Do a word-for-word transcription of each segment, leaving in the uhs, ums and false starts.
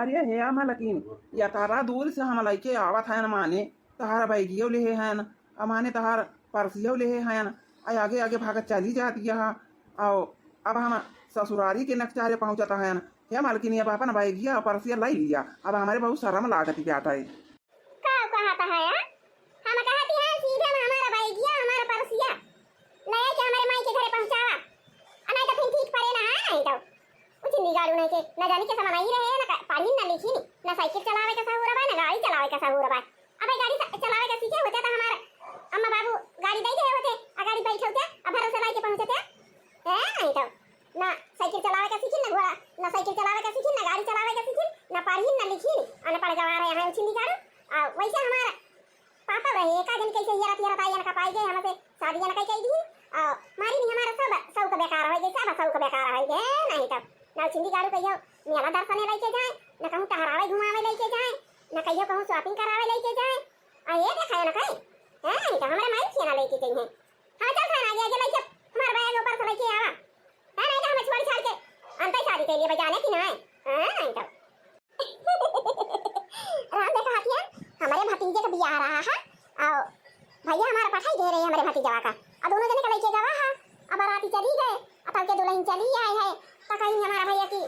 अरे हे मलकिन, यतरा दूर से हम लइके आवत हयन, माने तहार बैगियो लेहे हयन, अ माने तहार परसियो लेहे हयन, अ आगे आगे भागत चली जात यहा। अउ अब हम ससुरारी के नकचारे पहुँचत हयन। हे मलकिन, अब अपन बैगिया अउ परसिया लइ लिया, अब हमरे बहुत सरम लागत बाटइ। का कहत हया? हम कहत हन सीधे में हमार बैगिया, हमार परसिया लइ के हमरे माई के घरे पहुँचावा, अ नाहीं तो फिर ठीक परे ना है, नाहीं तो उ चिंदी गाड़ू नाहीं के, न जानी के समय नाहीं रहे, न क-, पढ़िन, न लिखिन, न साइकिल चलावे के सहूर बा, न गाड़ी चलावे के सहूर बा। अब गाड़ी स-, चलावे के सीखे होते तो हमार अम्मा बाबू गाड़ी दे दे होते, अ गाड़ी बैठे होते, अ भरोसे लाइके पहुँचते। हैं, नाहीं तो ना साइकिल चलावे के सीखिन, न घोड़ा, ना साइकिल चलावे के सीखिन, ना गाड़ी चलावे के सीखिन, ना पढ़िन, ना लिखिन, अनपढ़ गवार है, हैं उ चिंदी गाड़ू। अ वैसे हमार पापा रहे, का जानी कैसे हियरत हियरत आई, इनका पाई गए, हमसे शादी इनका कई दी। अ मारी नहीं, हमारा सब शौक बेकार होइ गए, सब शौक बेकार होइ गए, नाहीं तब ना चिंदी गाड़ू कहियो मेला दर्शने लइके जाए, न कहूँ टहरावे घुमावे लइके जाए, न कहियो कहूँ shopping करावे लइके जाए। अ ये देखा है ना कहीं, हैं, नाहीं तो हमारे माई खियाना लइके गई हैं। हाँ, चल खाना आगे, आगे लइके हमारे बैग ऊपर से लइके आवा। है नाहीं तो हमें छोड़ छाड़ के अंतई शादी के लिए बजाने की ना है। हैं, नाहीं तो राम देखा हथिया, हमरे भतीजे के बियाह रहा है, अउ भैया हमारा पठाई दे रहे हमरे भतीजवा का, अ दोनों जने का लइके गवा है। अब बाराती चली गए, अ तब के दुल्हन चली आए है, तो कहीं हमारा भैया की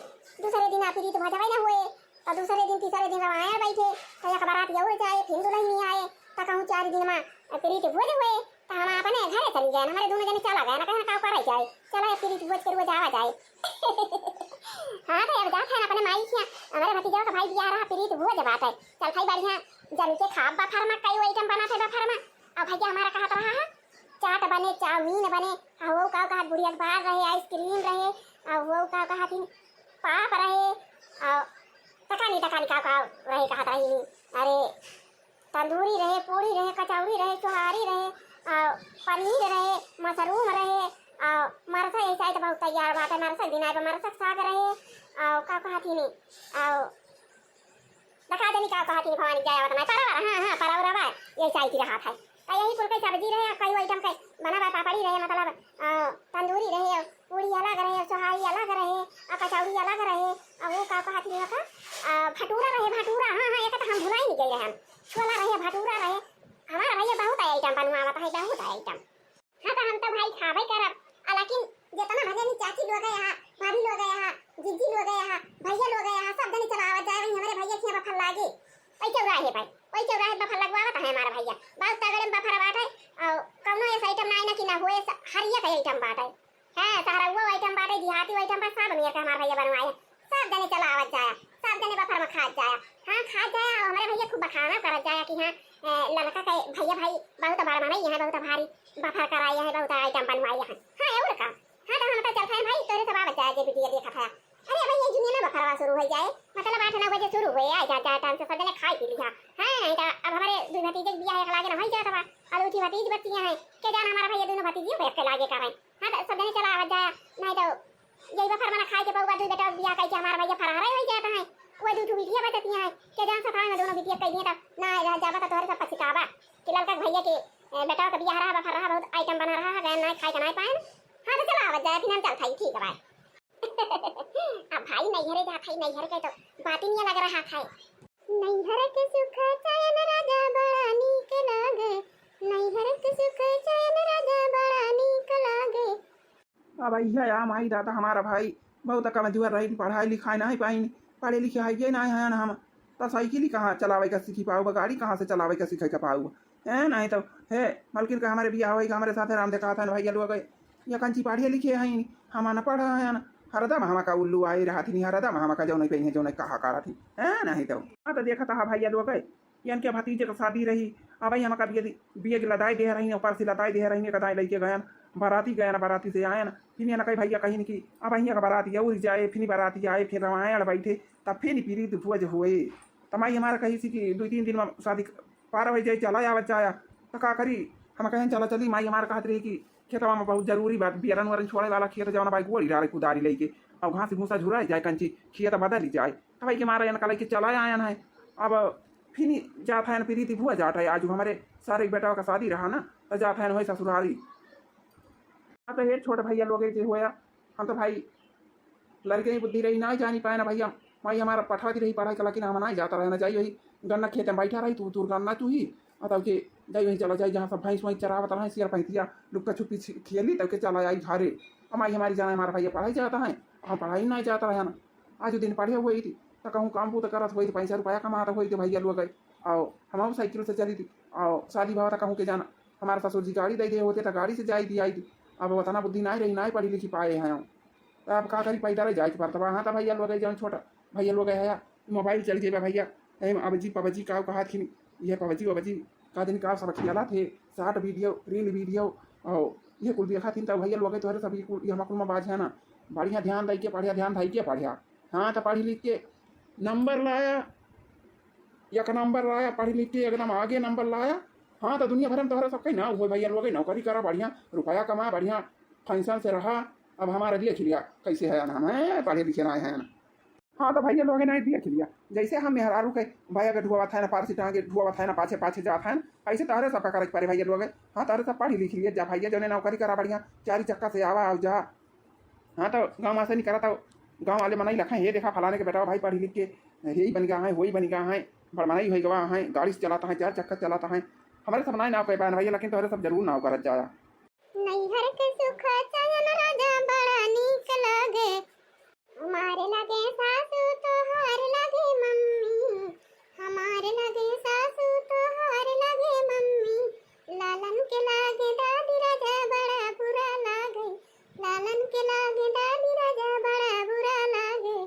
दूसरे दिन आप रीत भजवाई ना हुए, तो दूसरे दिन तीसरे दिन रामायण बैठे, तो एक बाराती और जाए, फिर दुल्हन नहीं आए, तो कहूँ चार दिन में प्रीत भोज हुए, तो हम अपने घरे चली गए, हमारे दोनों जने चला गए ना, कहीं का करे जाए, चला अब प्रीत भोज के रोज आवा जाए। हाँ, तो अब जात है अपने माई खिया, हमारे भतीजा का भाई बियाह रहा, प्रीत भोज बात है। चल भाई, बढ़िया जम के खाब बफर में, कई item बनात है बफर में। अब भैया हमारा कहत रहा है, चाट बने, चाउमीन बने, अ वो का कहत बुढ़िया के बार रहे, ice cream रहे, अ वो का कहत ही पाप रहे, अ तकानी तकानी का का रहे कहत रही। अरे तंदूरी रहे, पूड़ी रहे, कचौड़ी रहे, चोहारी रहे, अ पनीर रहे, mushroom रहे, अ मरसा, यही शायद बहुत तैयार बात है, मरसा के दिन आए बा, मरसा के साग रहे, अ का कहत ही नहीं, अ बता देनी का कहत ही भवानी जाए आवत ना, परवरा, हाँ, हाँ, परवरा बा, यही शायद ही रहा था। तो यही कुल के सब्जी रहे, कई item के बना बा, पापड़ी रहे, मतलब अ तंदूरी रहे, पूड़ी अलग रहे, चोहारी अलग रहे, अ कचौड़ी अलग रहे, अ वो का कहत ही का, अ भटूरा रहे, भटूरा, हाँ, हाँ, एक तो हम भुलाई नहीं गए रहे हम, छोला रहे, भटूरा रहे, हमारा भैया बहुत item बनवावत है, बहुत item। हाँ, तो हम तो भाई खाबे करब, आ लेकिन जितना भजनी चाची लोग है यहाँ, भाभी लोग है यहाँ, जीजी लोग है यहाँ, भैया लोग है यहाँ, सब जने चला आवत जाए, वहीं हमारे भैया के यहाँ बफर लागे, वही चौराहे पर, वही चौराहे बफर लगवावत है हमारा भैया, बहुत तगड़े में बफर बाटे, और कौनो ऐसा item ना है ना कि ना हुए, स-, हर एक item बाटे। हाँ, सहरउओ item बाटे, देहाती item बा, सब मेर के हमार भैया बनवाए। सब जने चला आवत जाया, सब जने बफर में खात जाया। हाँ, खात जाया, और हमारे भैया खूब बखाना करत जाया कि हाँ, ए, ललका के भैया भाई बहुत बड़ मनई है, बहुत भारी बफर कराई है, बहुत item बनवाई है। हाँ, और का? हाँ, तो हम तो चलत हैं भाई, तोरे सब आवत जाया, जे वीडियो देखत है। अरे भाई, ये जुनिया ना बफरवा शुरू हो जाए, मतलब आठ नौ बजे शुरू हुए, आ जा, जा, time से सब जने खाई पी लिहा। हाँ, नहीं तो अब हमारे दुई भतीजे के बियाह एक लागे ना हो जात बा, और उठी भतीज बच्चियाँ हैं, के जान हमारा भैया दोनों भतीजियों को एक लागे करें। हाँ, तो सब जने चला आवत जाया, नहीं तो यही बफर मना खाए के पौवा, दुई बेटा बियाह कइके हमार भैया फरार हो जात हैं। वो दू ठो बिटिया बचती हैं, के जान सफाई में दोनों बिटिया कह दिए तो ना रह जाबा तो तोहरे सब पछतावा कि ललका के भैया के, ए, बेटा के बियाह रहा, बफर रहा, बहुत item बना रहा, गए ना खाए के ना पाए। हाँ, तो चला आवत जाए, फिर हम चलत हई, ठीक है, bye। अब भाई नैहरे जात हई, नैहर के तो बात ही नहीं लग रहा था। नैहर के सुख चैन राजा बड़ा नीक लागे, नैहर के सुख चैन राजा बड़ा नीक लागे। अब भैया या माई दादा, हमारा भाई बहुत कमजोर रही, पढ़ाई लिखाई नहीं पाइन, पढ़े लिखे है नहीं है हम, तो साइकिल ही कहाँ चलावे का सीखी पाऊबा, गाड़ी कहाँ से चलावे का सीखे का पाऊबा? हैं, नहीं तो हे मलकिन का हमारे बियाह होई का हमारे साथे राम देखा था भैया लोग, या कंची पढ़े लिखे हैं, हम अनपढ़ हैं, हरदम हमका उल्लू आए रहत ही, हरदम हमका जौन पे हैं, जौन कहा करत ही, हैं, नहीं तो। हाँ, तो देखत हा भैया लोग, इनके भतीजे के शादी रही, अब हमका बियेगी, बियेगी लदाई दे रही, ऊपर से लदाई दे रही, कदाई लइके गयन, बाराती गयन, बाराती से आयन, फिर इनके भैया कहिन कि अब हियाँ का बाराती और जाए, फिर बाराती आए, फिर रामायण बैठे, तब फिर प्रीत भोज होए। त माई हमारा कही सी कि दुई तीन दिन में शादी पार हो जाए, चला आवत जाया। त का करी, हम कहें चला चली। माई हमारा कहत रही कि खेतवा में बहुत जरूरी बा, बियरन वरन छोड़े वाला खेत जौन बा, गोड़ी डारे कुदारी लइके, अब घास भूसा झुराए जाए, कंची खेत बदली जाए। त भाई के मारा इनका लइके चला आयन है। अब फिर जात है प्रीति भुआ जात है, आज हमारे सारे बेटा का शादी रहा ना, त जात है वही ससुरारी। हाँ, तो हे छोट भैया लोग जे होया, हम तो भाई लड़के ही बुद्धि रही, ना जानी पाए ना भैया, माई हमार पठावत रही पढ़ाई का, लेकिन हम नाहीं जात रहे ना, जाई वही गन्ना खेत में बैठा रही, तू तू गन्ना चुही, आ तब के जाई वही चला जाई, जहाँ सब भैंस वैंस चरावत रहे, सियर पैंतिया लुक्का छुपी छी-, खेली, तब के चला आई घरे। अब माई हमारी जाना हमारा भैया पढ़ाई जाता है, हम पढ़ाई नाहीं जात रहे ना। आज दिन पढ़े हुए थी, तो कहूँ काम बूत करत हुए थी, पैसा रुपया कमात हुए थी भैया लोग। और हम साइकिल से चली थी, और शादी भवा तो कहूँ के जाना, हमारे ससुर जी गाड़ी दे दे होते तो गाड़ी से जाई थी आई थी। अब उतना बुद्धि नाहीं रही, नाहीं पढ़ी लिखी पाए हैं हम। तो अब का करी, पैदल जाए के पड़ता बा। हाँ तो भैया लोग, जौन छोटा भैया लोग है, मोबाइल चल गए बा भैया। एम अब जी पबजी का कहा थी, ये पबजी वबजी का दिन का सब खेला थे, शॉर्ट वीडियो, रील वीडियो, और ये कुल देखा थी। तो भैया लोग तोहरे सब कुल, ये हम कुल में बाज है ना, बढ़िया ध्यान दे के पढ़िया, ध्यान दे के पढ़िया। हाँ तो पढ़ी लिख के नंबर लाया, एक नंबर लाया, पढ़ी लिख के एकदम आगे नंबर लाया। हाँ तो दुनिया भर में तोहरा सबके नाव हो भैया लोग, नौकरी करा, बढ़िया रुपया कमा, बढ़िया फैशन से रहा। अब हमारा देख लिया कैसे है ना, हम हैं पढ़े लिखे ना है ना। हाँ तो भैया लोग ना देख लिया, जैसे हम मेहरारू के भैया के ढुआवत है ना, पारसी टांगे ढुआवत है ना, पाछे पाछे जात है, ऐसे तोहरे सबका करे के पड़े भैया लोग। हाँ तोहरे सब पढ़ी लिख लिए जा भैया, जौने नौकरी करा बढ़िया, चारी चक्का से आवा और जा। हाँ तो गाँव में से निकला तो गाँव वाले मनई लखा, "हे देखा फलाने के बेटा भाई पढ़ी लिख के हे ही बन गया है, वही बन गया है, बड़ मनई हो गवा है, गाड़ी से चलाता है, चार चक्का चलाता है।" हमारे सब नाई नाव पे पाए भैया, लेकिन तोहरे सब जरूर नाव करत जाया। नैहर के सुख चैन राजा बड़ा नीक लागे, हमारे लगे सासू तोहार लगे मम्मी, हमारे लगे सासू तोहार लगे मम्मी, लालन के लागे दादी राजा बड़ा बुरा लागे, लालन के लागे दादी राजा बड़ा बुरा लागे।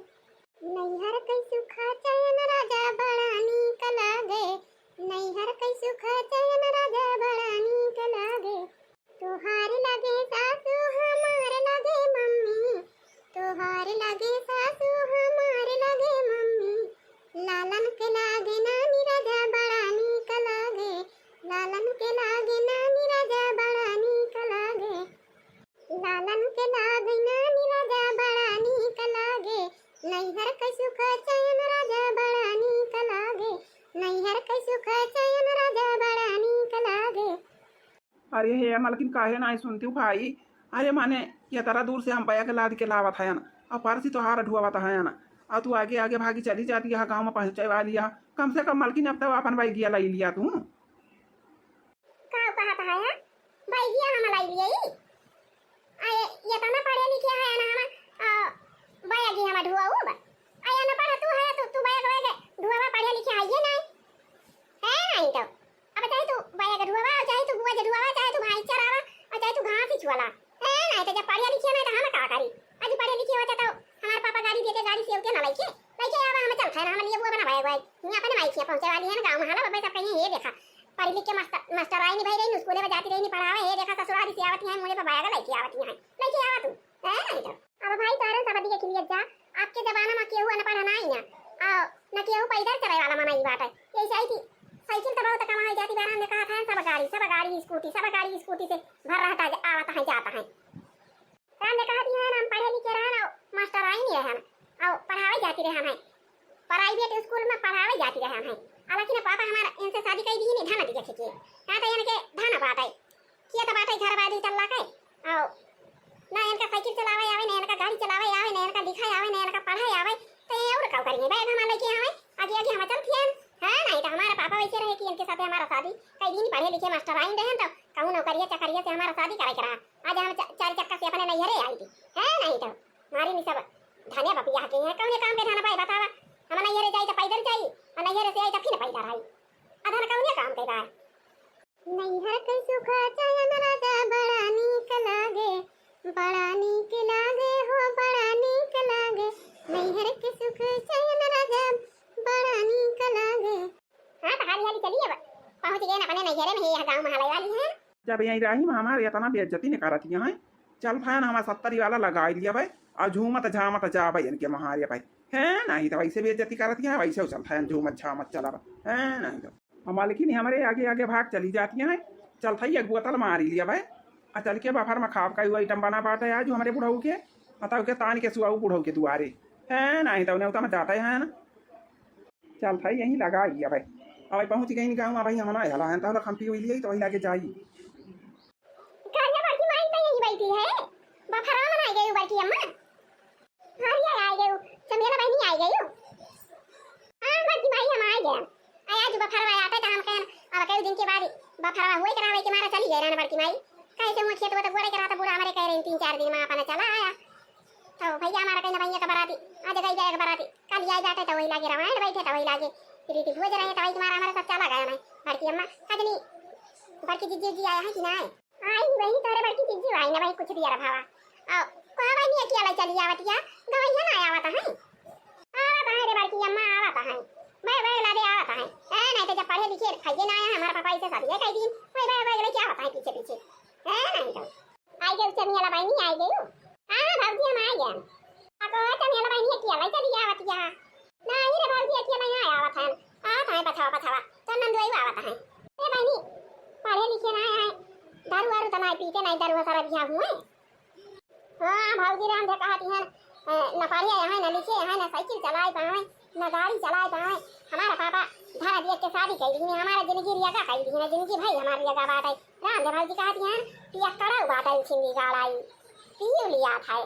नैहर के सुख चैन राजा बड़ा नीक लागे, नैहर के सुख चैन राजा बड़ा नीक लागे। तोहार लगे सासू हमार लगे मम्मी, तोहार लगे सासू हमार लगे मम्मी, लालन के लागे नानी राजा बड़ा नीक लागे, लालन के लागे नानी राजा बड़ा नीक लागे। लालन के लागे नानी राजा बड़ा नीक लागे, नैहर के सुख चैन राजा बड़ा नीक लागे, नैहर के सुख चैन राजा बड़ा नीक लागे। अरे हे मलकिन, काहे नाई सुनती हूँ भाई? अरे माने, ये तरह दूर से हम बया के लाद के लावत है ना, और परसी तोहार ढुआवत है ना, और तू आगे आगे भागी चली जाती है, गाँव में पहुँचे वाली है। कम से कम मलकिन, अब तो अपन बैगिया लाई लिया तू। का कहत है? बैगिया हम लाई लिए ई? आ, ये, ये तो ना पढ़े लिखे है ना हम, आ, बैगी हम ढुआऊ बा। आ, ये ना पढ़ तू है, तू, तू बैग, बैग ढुआवा पढ़े लिखे है ये नहीं? है नहीं तो। अब चाहे तू बैग ढुआवा, चाहे तू गुआ ढुआवा, चाहे तू भैंस चरावा, और चाहे तू घास ही छुआला। ए, नहीं तो जब पढ़े लिखे नहीं तो हम का करी? आज पढ़े लिखे होते तो हमारे पापा गाड़ी देते, गाड़ी से उठे ना लइके, लइके आवा, हम चल खाए ना, हम लिए बुआ बना भाई भाई। ये अपने माई के पहुंचे वाली है ना, गाँव में हाला बाबा सब कहीं, "ये देखा, पढ़ी लिख के मास्टर, मास्टर आई नहीं भाई रही, स्कूले में जाती रही नहीं पढ़ावे, ये देखा ससुराल से आवती है, मुझे तो बैग लइके आवती है, लइके आवा तू।" ए, नहीं तो। अब भाई तोहरे सब देख लिए जा, आपके जमाना में केहू अनपढ़ नाई है, आ न केहू पैदल चले वाला मनई बाटे। ऐसे आई थी साइकिल तो बहुत कमाई जाती, बारह में कहा था सब गाड़ी, सब गाड़ी स्कूटी, सब गाड़ी स्कूटी से भर रहता है, आवत है जाता है। राम ने कहा थी है ना, हम पढ़े लिखे रहन और मास्टर आई नहीं रहन और पढ़ावे जाती रहन है, प्राइवेट स्कूल में पढ़ावे जाती रहन है। हालांकि ना पापा हमारा इनसे शादी कर दी नहीं, धन दिए थे कि यहाँ तो इनके धन बाटे। किया तो बाटे घर बादी चल के। आओ। ना इनका साइकिल चलावे आवे, ना इनका गाड़ी चलावे आवे, ना इनका लिखाए आवे, ना इनका पढ़ाए आवे। तो ये और का करेंगे? बैग हमारे लेके आवे, आगे आगे हम चल थियन। हाँ, नहीं तो हमारा पापा वैसे रहे कि इनके साथ हमारा शादी कई दिन पढ़े लिखे मास्टर आइन रहे तो कहूँ नौकरिया चाकरिया से हमारा शादी करे के रहा। आज हम चा-, चार चक्का से अपने नैहरे आई थी। हाँ, नहीं तो मारी नहीं सब धनिया बपिया के हैं। कौन काम के धन पाए बतावा? हम नैहरे जाई तो पैदल जाई, और नैहरे से आई तो फिर पैदल आई। अधन कौन काम के बा? नैहर के सुख चैन राजा बड़ा नीक लागे, बड़ा नीक लागे हो, बड़ा नीक लागे। नैहर के सुख चैन राजा बड़ा नीक लागे। हाँ, तो हाली हाली चली अब, पहुँच गए ना अपने नैहरे में, यह गाँव में हाले वाली है। जब यहीं रही में हमारे इतना बेइज्जती नहीं करत यहाँ, चल फैन हमारे सत्तरी वाला लगाई लिया भाई, और झूमत झामत जा भाई इनके महारे भाई। है नहीं तो वैसे बेइज्जती करत यहाँ, वैसे चल फैन झूमत झामत चला भाई। है नहीं तो। अब मालकिन हमरे आगे आगे भाग चली जाती हैं। चल थई एक बोतल मारी लिया भाई। आ चल के बफर में खाब का आइटम बना बाटे आज हमरे बुढ़ऊ के। आ तब के तान के सुआऊ बुढ़ऊ के दुआरे। है नहीं तो उन्हें उतना जाता है ना। चल थई यहीं लगा लिया भाई। अब पहुँच गई गाँव में भाई, हम ना हला है तो हम पी हुई लिए तो वही लगे जाई। कान्हा बड़की माई तो यहीं बैठी है। बफरवा में आई गई बड़की अम्मा। हरिया आई गई, चमेला बहनी आई गई। चार दिन मा अपना चला आया। तो भइया हमारा कहिन भइया का बराती, आज गइ जाए का बराती, काल्हि आइ जाते तो वही लागे रामायण बैठे तो वही लागे रीति भोज रहे तो वही तुम्हारा हमारा सब चला गया। मैं बड़की अम्मा कजनी, बड़की जिज्जी उज्जी आया है कि ना? आई नहीं बहिनी, तोहरे बड़की जिज्जी आई ना भाई, कुछ दिया रभावा। आओ, कहा बहिनी अकेला चली आवत या, गवैया ना आवत है। आवत है रे बड़की अम्मा, आवत है। बैग, बैग लादे आवत है। ए, नहीं तो जब पढ़े लिखे खाइए ना आया, हमारा पापा इसे शादी कइ दीन। वही बैग, बैग लेके आवत है पीछे पीछे। ए, नहीं तो। आई गए चमियाला बहिनी, आई गए। हाँ, हाँ, भौजी हम आई गए। आ तो चमियाला बहिनी अकेला चली आवत या। नहीं रे भौजी, अकेला यहाँ आवत है। आवत है पछवा पछवा। तो नंदुआई आवत है। ए बहिनी, पढ़े लिखे ना आए। दारू वारू तो नहीं पीते, नहीं दारू सारा बिया हुए। हाँ, भौजी राम दे कहत हन, अ, न पढ़े हैं, न लिखे हैं, न साइकिल चलाए पावे, न गाड़ी चलाए पावे। हमारा पापा धरा दिया के शादी कइ दीन, हमारा जिंदगी रियागा कइ दीन, जिंदगी भई हमार रियागा बाटे। राम दे भौजी कहत हन, पियक्कड़ऊ बाटे, छिंदी गाड़ाई, पीऊ लिया था।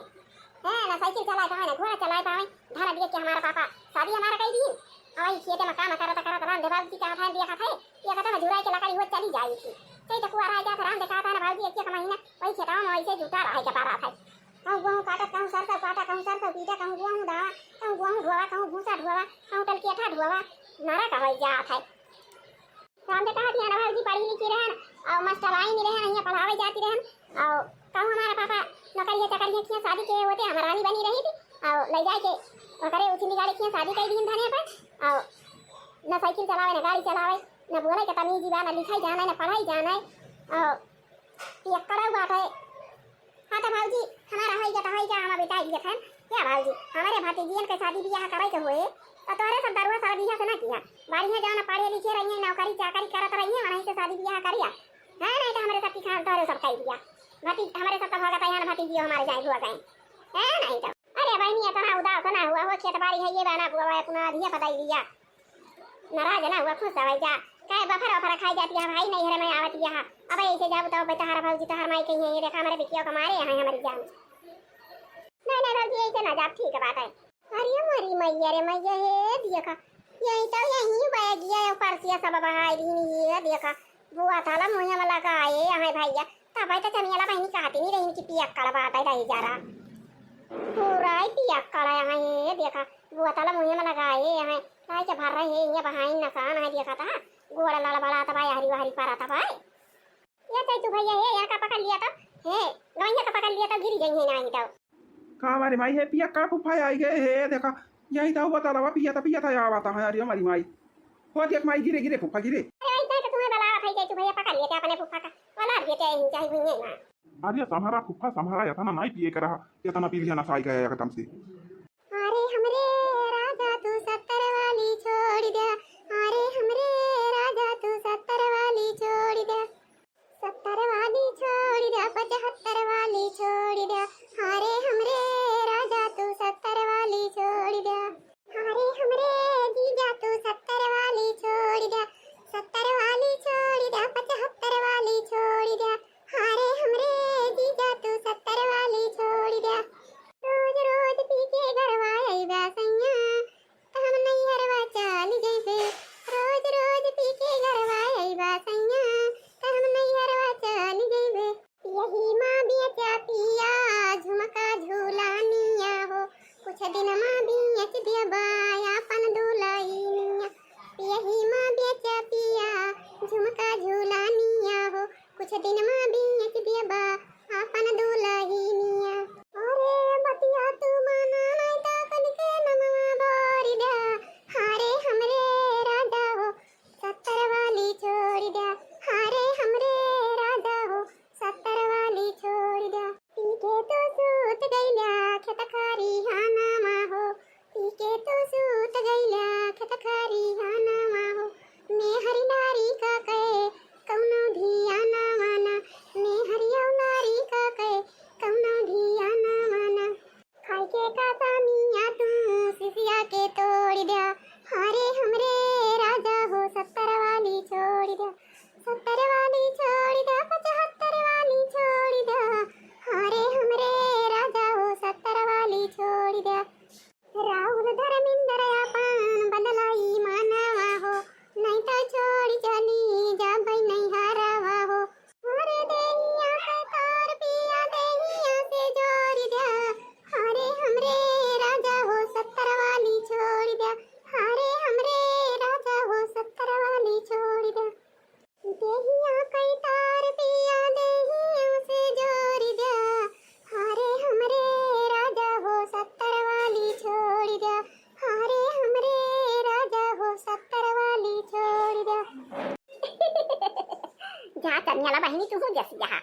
हैं, न साइकिल चलाए पावे, न घोड़ा चलाए पावे। धरा दिया के हमारा पापा शादी हमारा कइ दीन। अउ वही खेते में काम करत करत राम दे भौजी कहत हन, देखत है, ये कहता ना झुराई के लकड़ी वो चली जाई थी। चैत कुआर आ जात राम दे कहत हन, भौजी एक एक महीना वही खेतवा में वैसे जुटा रहे के पड़ा था। कहूँ गेहूँ काटत, कहूँ सरसों काटत, कहूँ सरसों पीटत, कहूँ गेहूँ दावा, कहूँ गेहूँ ढोवा, कहूँ भूसा ढोवा, कहूँ टलकेठा ढोवा, नरक होइ जात है। राम दे कहत हन, भौजी पढ़ी लिखी रहन, अउ मास्टराइन रहन, हियाँ पढ़ावे जाती रहन, अउ कहूँ हमारा पापा नौकरिया चाकरिया किया, शादी के होते हमार रानी बनी रही थी, अउ ले जाए के ओकरे उठिन गाड़ी किया, शादी कइ दीन धने पर, अउ न साइकिल चलावे, न गाड़ी चलावे, न बोले के तमीज बा, न लिखाई जाने, न पढ़ाई जाने, अउ पियक्कड़ऊ बाटे। हाँ तो भौजी, हमारा होई गया तो होई गया, हम बिता गए थे। क्या भौजी, हमारे भतीजियन के शादी बियाह करे के होए, तो तोहरे सब दरुआ सारा बियाह से ना किया। बढ़िया जौन पढ़े लिखे रहिए, नौकरी चाकरी करत रहिए, वहीं से शादी बियाह करिया। है नहीं तो हमारे सब की खान तोहरे सब कह दिया। भतीज, हमारे सब तो भगत है, भतीजियो हमारे जाए हुआ गए। है नहीं तो। अरे बहनी, इतना उदास ना हुआ हो, खेत बाड़ी है ये बना हुआ है, अपना अधिया पताई दिया। नाराज ना हुआ, खुश रह जा। काहे बफर वफर खाई जाती है भाई, नैहर में आवत यहाँ। अब ऐसे जाबू तो अब तहार भौजी तहार माई कही है, ये देखा हमारे बिटिया को मारे हैं हमारी जान। नहीं, नहीं भौजी, ऐसे ना जा, ठीक बात है। अरे मोरी मैया रे मैया, हे देखा, यही तो यही बैगिया परसिया सब बहाई दीन, ये देखा, बुआ थाला मुँह में लगाए हैं भैया। तब तो चमियाला बहनी कहती नहीं रही कि पियक्कड़ बात है रही जरा। पूरा ही पियक्कड़ है, ये देखा, बुआ थाला मुँह में लगाए हैं। काहे के भर रहे हैं, ये बहाइन नसान है, देखा था, गोड़ लड़बड़ात बा, हरी बहरी परत बा। ये चैतू भैया, हे, यहाँ का पकड़ लिया तो, हे, गवैया का पकड़ लिया तो गिरी जइहे नाही तो। का हमारी माई है, पियक्कड़ फुफा आई गए, हे, देखा, यही तो बता रहा, पिया था, पिया था, या बात है, अरे हमारी माई। हो देख माई, गिरे, गिरे, फुफा गिरे। अरे, ऐसा तो तुम्हें बला था, चैतू भैया पकड़ लिया था अपने फुफा का, वाला अभी क्या यहीं चाहे हुई है ना। अरे संभारा फुफा, संभारा, इतना नहीं पिए के रहा, इतना पी लिया, नशा आई गया एकदम से। अरे हमरे राजा तू सत्तर वाली छोड़ द्या, अरे हमरे राजा तू सत्तर वाली छोड़ द्या, सत्तर वाली छोड़ द्या, पचहत्तर वाली छोड़ द्या, अरे हमरे राजा तू सत्तर वाली छोड़ द्या, अरे हमरे जीजा तू सत्तर वाली छोड़ द्या, सत्तर वाली छोड़ द्या, पचहत्तर वाली छोड़ द्या, अरे हमरे जीजा तू सत्तर वाली छोड़ द्या। रोज रोज पी के घरवा अइबा सैया, त हम नैहरवा चल जइबे। रोज रोज पी के घरवा अइबा सैया, त हम नैहरवा चल जइबे। पियही मा बेचा पिया झुमका झूलानिया हो, कुछ दिन मा बेच देबा आपन दुलहिनिया। पियही मा बेचा पिया झुमका झूलानिया हो, कुछ दिन मा बेच देबा आपन दुलहिनिया। अरे बतिया तू माना नाई तो कनिके नमवा बोरि द्या। अरे हमरे राजा हो सत्तर वाली छोड़ द्या। अरे हमरे राजा हो सत्तर वाली छोड़ द्या। पी के तू सूत गइल्या खेत खरिहानमा हो, पी के तू सूत गइल्या खेत खरिहानमा हो। मेहरी लारी का कहे कौनो धियानमा ना, मेहरी औ लारी का कहे कौनो धियानमा ना। खाई के का सामिया तू सिसिया के तोड़ द्या। अरे हमरे राजा हो सत्तर वाली छोड़ द्या, सत्तर वाली छोड़ द्या, पचहत्तर वाली छोड़ द्या। अरे हमरे राजा हो सत्तर वाली छोड़ द्या। राहुल धर्मेंद्र आपन जमियाला बहिनी, तू हूँ जसिया हा।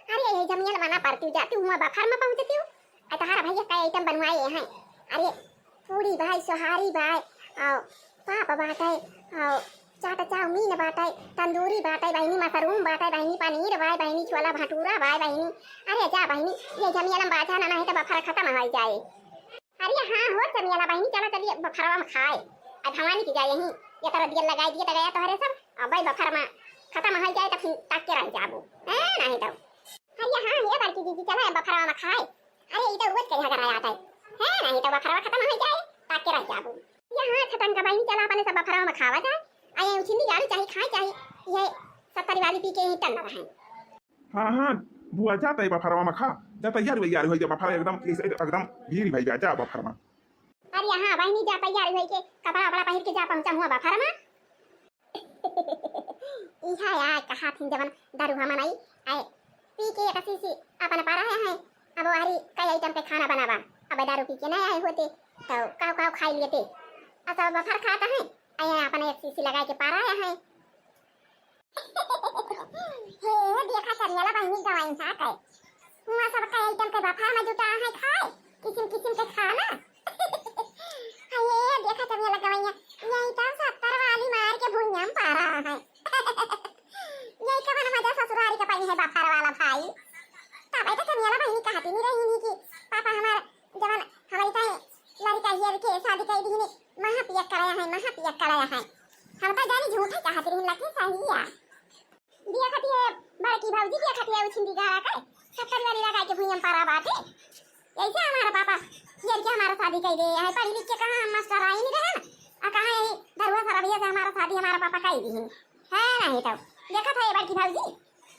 अरे, ये जमियाला बना परती जाती हुआ बफर में पहुँचती हूँ। अरे, तोहार भैया का आइटम बनवाए हैं। अरे, पूड़ी बाय, सोहारी बाय, और पाप बाटे, और चाट चाउमीन बाटे, तंदूरी बाटे बहिनी, मशरूम बाटे बहिनी, पनीर बाय बहिनी, छोला भटूरा बाय बहिनी। अरे जा बहिनी, ये जमियाला में बाजा ना, नहीं तो बफर खत्म हो जाए। अरे हाँ हो जमियाला बहिनी, चला चलिए बफरवा में खाए। अब भवानी की जाए यहीं, ये तरह दिया लगाई दिए तो गया तोहरे सब। अब भाई बफर में खत्म हो जाए तो फिर ताक के रह जाबू, हैं, नहीं तो। अरे हाँ, ये बड़की दीदी, चला बफरवा में खाए। अरे, ई तो उबज के झगड़ा आता है। हैं, नहीं तो बफरवा खत्म हो जाए, ताक के रह जाबू। ये हाँ, छटंका बहिनी, चला अपने सब बफरवा में खावा जाए। आ ये उछिन्नी गाड़ी चाही खाए चाही, ये सत्तरी वाली पी के ही टन रहे। हाँ, हाँ, बुआ, जा तई बफरवा में खा। जा तैयार वैयार हो जा, बफरवा एकदम, एकदम भीड़ भई बा, जा बफरवा। अरे हाँ बहिनी, जा तैयार होई के, कपड़ा वपड़ा पहिर के जा, पहुँचा हुआ बफरवा। इहा यार कहा थिन जवन दारू हमन आई, आए पी के एक शीशी अपन पारा है, अब वारी कई आइटम के खाना बनावा। अब दारू पी के नहीं आए होते तो काव काव खाई लेते। असा बफर खाता है, आए अपन एक शीशी लगाए के पारा है। हे देखा करियाला बहिनी गवाइन सा के हुआ सब कई आइटम के बफर में जुटा है खाए, किसिम किसिम के खाना। अये देखा करियाला गवाइया, यही तो सत्तर वाली मार के भुइयां में पारा है। यही कवन मजा ससुरारी का पाई है बफर वाला भाई। तबे तो करियाला बहिनी कहती नहीं रही नहीं कि पापा हमार जवन हमारी ताई लड़का हियर के शादी कर दी नहीं, महा पिया कराया है, महा पिया कराया है। हम तो जानी झूठे कहती रही, लेकिन सही है। दिया खतिया बड़की भौजी, दिया खतिया उछिंदी गाड़ा के, सत्तर वाली लगाई के भुइयां पारा बाटे। ऐसे हमारा पापा हियर के हमारा शादी कर दे है, पढ़ी लिख के कहाँ हम मास्टर आई नहीं रहे ना, आ कहाँ यही दरुआ सरबिया से हमारा शादी हमारा पापा कर दी है नहीं तो। देखा था ये बड़की भौजी,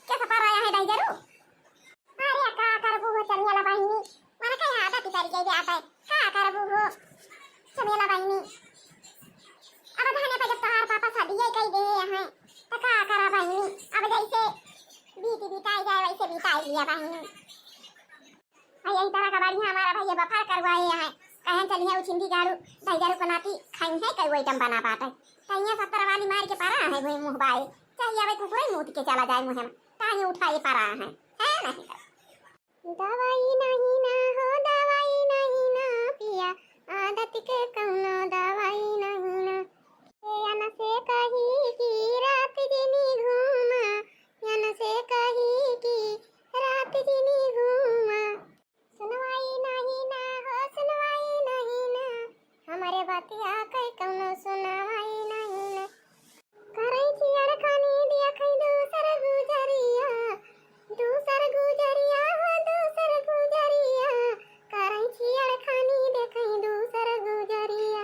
कैसा पारा आया है दाई जरू। अरे का करबू हो चमेला बहिनी, मन के आदत उतर गई बात है। का करबू हो चमेला बहिनी, अब धने पे जब तोहार पापा शादिये कई दे हैं, तो का करा बहिनी, अब जैसे बीत बिताई जाए वैसे बिताई लिया बहिनी। आ यही तरह का बढ़िया हमारा भैया बफर करवाए हैं, कहें चलिए उछिंदी गाड़ू, दही गाड़ू को नाती खाई है कई आइटम बना पाते, कहीं सत्तर वाली मार के परा है वही मुँह बाए, चाहिए अबे कुकुरे मूत के चला जाए मुँह में, ताही उठाए परा है, है नहीं तो। दवाई नहीं ना हो, दवाई नहीं ना पिया, आदत के कौनो दवाई नहीं ना। ए अन से कही कि रात जिनी घूमा, अन से कही कि रात जिनी घूमा। सुनवाई नहीं ना हो, सुनवाई नहीं ना, हमारे बतिया के कौनो सुनवाई नहीं ना। करै छियड़ खानी देखै दूसर गुजरिया, दूसर गुजरिया हो दूसर गुजरिया। करै छियड़ खानी देखै दूसर गुजरिया।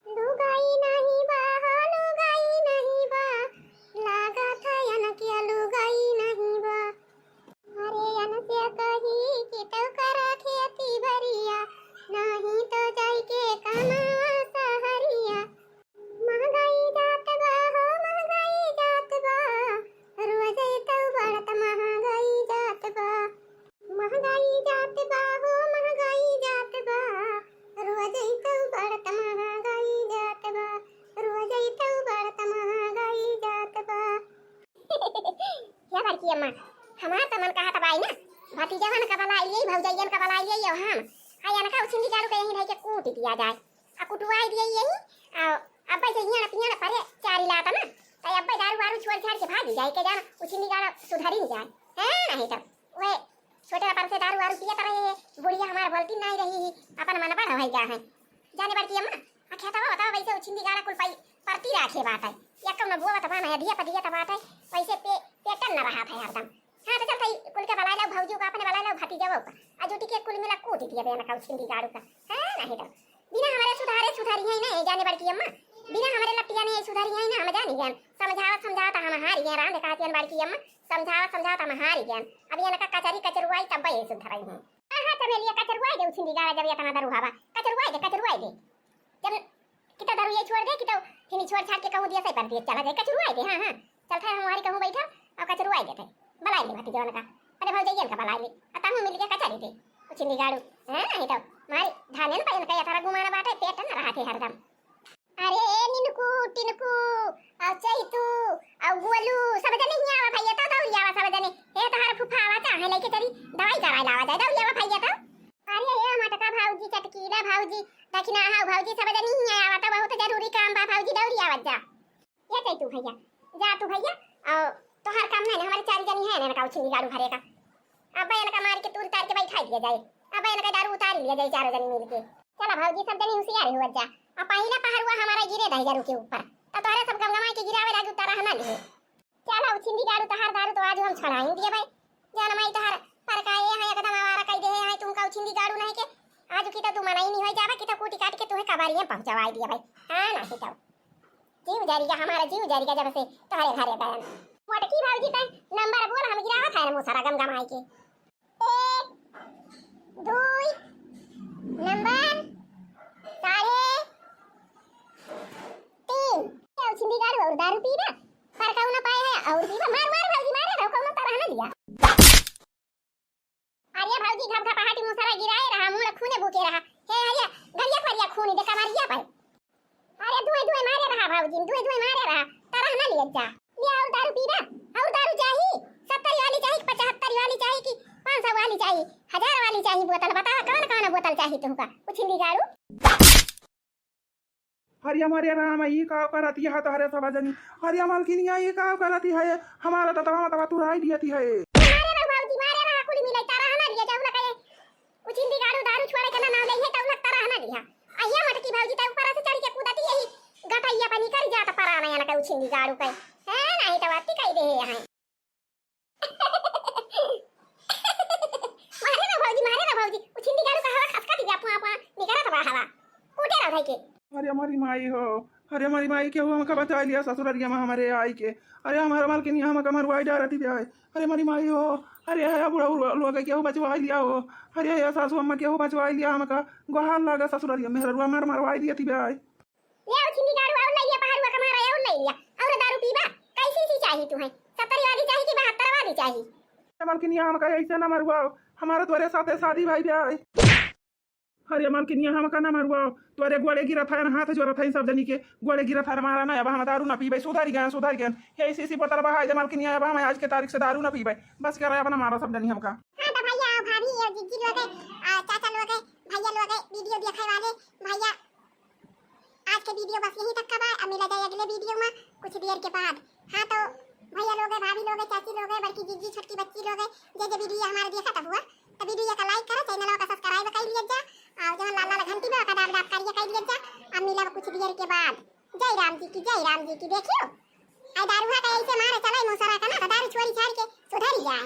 लुगाई नहीं बा हो लुगाई नहीं बा, लागत है अनकिया लुगाई नहीं बा। अरे अनसे कही कि तौ करा खेती बरिया, नहीं तो जाइके कमावा सहरिया। महंगाई जात बा हो महंगाई जात बा, रोजै तौ बढ़त महंगाई जात बा। महंगाई जात बा हो महंगाई जात बा, रोजै तौ बढ़त महंगाई जात बा, रोजै तौ बढ़त महंगाई जात बा। हे बड़की अम्मा, हमार त मन कहत बाई ना, भतीजवन का बलाई लिये, भौजैयन का बलाई लिये, हम, आ अनका उछिंदी गाड़ू के यहीं धई के कूट दिया जाए, आ कुटवाई दिये यहीं, आ अब्बे से हियान पियान परे चारी लात ना, तै अब्बे दारू वारू छोड़ छाड़ के भागी जाए के जान, उछिंदी गाड़ा सुधरी जाए, है नहीं तो, वह छोटे पर से दारू वारू पियत रहे है, बुढ़िया हमार बोलती नहीं रही ही, अपन मन बड़ा होई गा है। जाने बड़की अम्मा, आ खेतवा बतावा वैसे उछिंदी गाड़ा कुल पाई परती राखे बात है। या कौनो बोवत बा ना, दिया पदिया त बात है, वैसे पे, पेटन न रहा था हरदम। हाँ, तो चल भाई, कुल के बलाई लाओ, भौजी का अपने बलाई लाओ, भतीजवो का। आ जुटी के कुल मिला कूट दिया बे अनका उछिंदी गाड़ू का। हाँ, नहीं तो। बिना हमारे सुधारे सुधारी है ना, जाने बड़की अम्मा। बिना हमारे लट्टिया ने सुधारी है ना, हम जानी जान। समझावत समझावत हम हारी गए, राम देखा बड़की अम्मा। समझावत समझावत हम हारी गए। अब ये अनका कचरी कचरुआई तब ये सुधराई है। हाँ, हाँ, चमेलिया कचरुआई दे उछिंदी गाड़ा जब ये इतना दरुहा बा। कचरुआई दे, कचरुआई दे। जब किता दारू ये छोड़ दे, किता फिर छोड़ छाड़ के कहूँ दिया सही पर दिए चला जाए, कचरुआई दे, हाँ, हाँ। चल था हमारी कहूँ बैठा और कचरुआई देते। बलाई ले भतीजवन का, अरे भौजैयन का बलाई ले, आ ताहू मिल के कचरी दे। उछिंदी गाड़ू, हाँ, नहीं तो मारी धानेन पर इनका यथारा गुमाना बाटे, पेट न रहा थे हरदम। अरे ए निनकू, टिनकू, अउ चैतू, अउ गोलू, सब जने हियाँ आवा भैया, तो दौड़ी आवा सब जने। हे तोहार फूफा आवा, चाहे लइके चली, दवाई कराए लावा जाए, दौड़ी आवा भैया तो। अरे ए मोटका भौजी, चटकीला भौजी, दखिना हाउ भौजी, सब जने हियाँ आवा, तो बहुत जरूरी काम बा भौजी, दौड़ी आवा जा। ये चैतू भैया, जा तू भैया, अउ तोहार काम नहीं ना, हमारे चार जनी है ना, इनका उछिंदी गाड़ू भरे का। अब इनका मार के तूर तार के बैठा दिया जाए, अब इनका दारू उतार लिया जाए चारों जनी मिल के। चला भौजी, सब जनी हुशियार हुआ जा, अब पहिला पहरुआ हमारा गिरे दहिजरू के ऊपर, तो तोहरे सब गमगमाई के गिरावे लागी उतारा हना लिए। चला उछिंदी गाड़ू, तोहार दारू तो आज हम छोड़ाई दिए भाई, जान माई तोहार पर का ये है एकदम आवारा कई दे है, तुमका उछिंदी गाड़ू नहीं के आज की तो तू मनाई नहीं हो जावा कि तो कूटी काट के तुम्हें कबारिये पहुंचवाई दिए भाई। हाँ नहीं तो जीव जरिगा, हमारा जीव जरिगा जब से तोहरे घरे गयन। मोटकी भौजी तै नंबर बोल, हम गिरावत है मुसरा गमगमाई के। एक, दुई, नंबर साढ़े तीन। क्या उछिंदी गाड़ू और दारू पीबा? पर कौनो पाए है और पीबा? मार, मार भौजी, मारे रहो, कौनो तरह न दिया। अरे भौजी, घप घप हाटी मुसरा गिराए रहा, मुड़ खूने बूके रहा। हे हरिया, गरिया फरिया खून दे कमरिया पे। अरे दुए दुए मारे रहा भौजी, दुए दुए मारे रहा, तरह ना लिए जा। ले और दारू पीबा, और दारू चाही, सत्तर वाली चाही कि पचहत्तर वाली चाही कि पाँच सौ वाली चाही, हजार वाली चाही बोतल, बतावा कौन कौन बोतल चाही तुमका? उछिंदी गाड़ू। हरिया मारे राम, ई का करत यह तोहरे सब जनी? हरिया मलकिनिया, ई का करत है? हमारा तो तवा तवा तुराई दियत है। मारे रहा भौजी, मारे रहा, कुली मिलाई तारा हमारी ये जाऊ ना कहे। उछिंदी गाड़ू दारू छोड़े के ना नाम ले है, तऊ लगता रहा ना दिया। अहिया मोटकी भौजी तऊ ऊपर से चढ़ के कूदती यही गटैया पानी कर जात परा ना, ना उछिंदी गाड़ू कहे। है नहीं तो बात कह दे है। मारे ना भौजी, मारे ना भौजी, उछिंदी गाड़ू का हवा खसका दिया, पुआ पुआ निकरत बा हवा। कूटे रह भाई के। अरे हमारी माई हो, अरे हमारी माई, केहू हमका बचाई लिया ससुररिया में हमारे आई के। अरे हमारे मलकिनिया हमका मरवाई डारती बे। अरे हमारी माई हो, अरे है बुढ़ऊ लोग केहू बचवाई लिया हो। अरे है सासू अम्मा, केहू बचवाई लिया हमका। गोहार लागा ससुररिया, मेहररुआ मार मरवाई दिया थी बे। ले आओ छिंदी गाड़ू, और ले लिया पहाड़ुआ का मारा, और ले लिया। और दारू पीबा? कैसी सी चाही तू है? सत्तर वाली चाही कि बहत्तर वाली चाही? मलकिनिया हमका ऐसे ना मरवाओ, हमारा तोरे साथे शादी भाई बे। अरे मलकिनिया, हमका ना मरवाओ, तोरे गोड़े गिरत है, हाथ जोड़त है सब जनी के, गोड़े गिरत है, मारा ना, अब हम दारू ना पीबे, सुधर गए, सुधर गए। हे इसी, इसी बोतल बहाई दे मलकिनिया, अब हम आज के तारीख से दारू ना पीबे, बस करे, अब ना मारा सब जनी हमका। हाँ तो भैया, भाभी, ये जीजी लोग, आ, चाचा लोग, भैया लोग, वीडियो देखे वाले भैया, आज के वीडियो बस यहीं तक का बा। अब मिला जाए अगले वीडियो में कुछ देर के बाद। हाँ तो भैया लोग, भाभी लोग, चाची लोग, बड़की जीजी, छोटकी बच्ची लोग, जे जे वीडियो हमारे देखत हुआ, तो वीडियो का लाइक करो, चैनल का सब्सक्राइब कर लिया जा, और जहाँ लाल लाल घंटी में ओका दाब दाब करिए कर लिया जा। अब मिला कुछ देर के बाद। जय राम जी की, जय राम जी की। देखियो, आई दारुआ का ऐसे मारे चले मुसरा का ना, तो दारू छोड़ी छाड़ के सुधर ही जाए।